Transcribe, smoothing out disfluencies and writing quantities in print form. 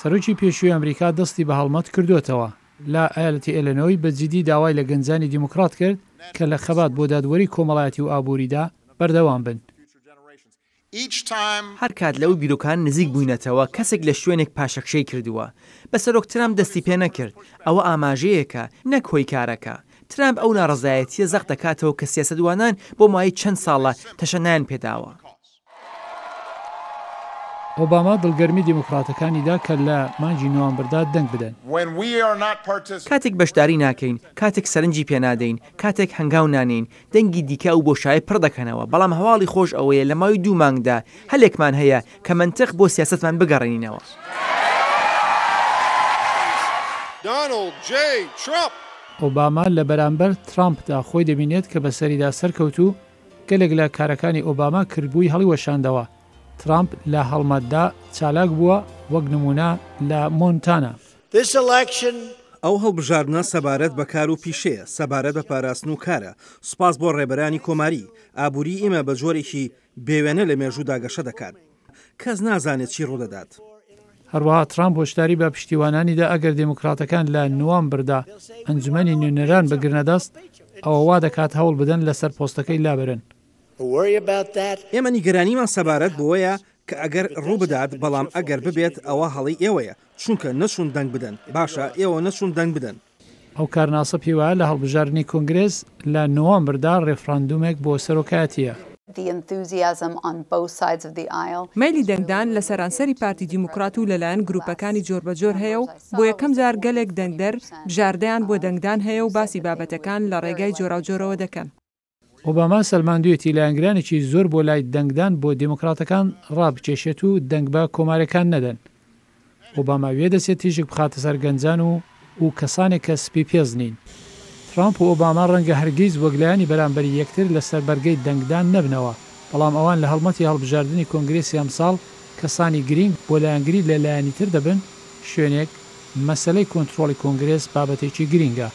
سەرۆکی پێشووی ئەمریکا دەستی بە هەڵمەت کردۆتەوە. لە ئەیالەتی ئێلێنۆی بە جیدی داوای لە گەنجانی دیموکرات کرد کە لە خەبات بۆ دادوەری کۆمەڵایەتی و ئابووریدا بەردەوام بن. هەر کات لەو بیرۆکانە نزیک بووینەتەوە، کەسێک لە شوێنێک پاشەکشەی کردووە. بە سەرۆک ترامپ دەستی پێ نەکرد. ئەوە ئاماژەیەکە، نەک هۆی کارەکە. ترامپ ئەو ناڕەزایەتییە زەق دەکاتەوە کە سیاسەتوانان بۆ ماوەی چەند ساڵە تەشەنایان پێداوە. ئۆباما دڵگەرمی دیموکراتەکانی دا کە لە مانگی نوامبردا دەنگ بدەن. کاتێک بەشداری ناکەین، کاتێک سەرنجی پێنادەین، کاتێک هەنگاو نانێین، دەنگی دیکە ئەو بۆشایە پڕ دەکەنەوە، بەڵام هەواڵی خۆش ئەوەیە لە ماوەی دوو مانگدا هەلێکمان هەیە کە مەنتق بۆ سیاسەتمان بگەڕێنینەوە. ئۆباما لە بەرامبەر ترامپدا خۆی دەبینێت کە بەسەریدا سەرکەوت و گەلێک لە کارەکانی ئۆباما کردبووی هەڵیوەشاندەوە، ترامپ لە هەڵمەتدا چالاک بووە، وەک نموونە لە مۆنتانا. ئەو هەڵبژاردنە سەبارەت بە کار و پیشەیە، سەبارەت بە پاراستن و کارە. سوپاس بۆ ڕێبەرانی کۆماری. ئابووریی ئێمە بە جۆرێکی بێوێنە لە مێژوودا گەشە دەکات. کەس نازانێت چی ڕوودەدات. هەروەها ترامپ هۆشداری بە پشتیوانانی دا ئەگەر دێموکراتەکان لە نوامبردا ئەنجومەنی نوێنەران بگرنە دەست، ئەوە وا دەکات هەوڵ بدەن لەسەر پۆستەکەی لابەرن. ئێمە نیگەرانیمان سەبارەت بەوەیە کە ئەگەر ڕووبدات، بەڵام ئەگەر ببێت ئەوە هەڵەی ئێوەیە، چونکە نەچوون دەنگ بدەن. باشە، ئێوە نەچوون دەنگ بدەن. ئەو کارناسە پێیوایە لە هەڵبژاردنی کۆنگرێس لە نوامبردا ڕێفراندومێک بۆ سەرۆکایەتییە. مەیلی دەنگدان لە سەرانسەری پارتی دیموکرات و لەلایەن گروپەکانی جۆربەجۆر هەیە و بۆ یەکەم جار گەلێک دەنگدەر بژاردەیان بۆ دەنگدان هەیە و باسی بابەتەکان لە ڕێگای جۆراوجۆرەوە دەکەن. ئۆباما سەلماندویەتی لایەنگرانێکی زۆر بۆ لای دەنگدان بۆ دێموکراتەکان ڕابکێشێت و دەنگ بە کۆماریەکان نەدەن. ئۆباما وێدەچێت تیشک بخاتە سەر گەنجان و و کەسانێک کە سپی پێست نین. ترامپ و ئۆباما ڕەنگە هەرگیز وەک لایەنی بەرامبەری یەکتر لە سەر بەرگەی دەنگدان نەبنەوە، بەڵام ئەوان لە هەڵمەتی هەڵبژاردنی کۆنگرێسی ئەمساڵ کەسانی گرینگ بۆ لایەنگری لە لایەنی تر دەبن، شوێنێک مەسەلەی کۆنترۆڵی کۆنگرێس بابەتێکی گرینگە.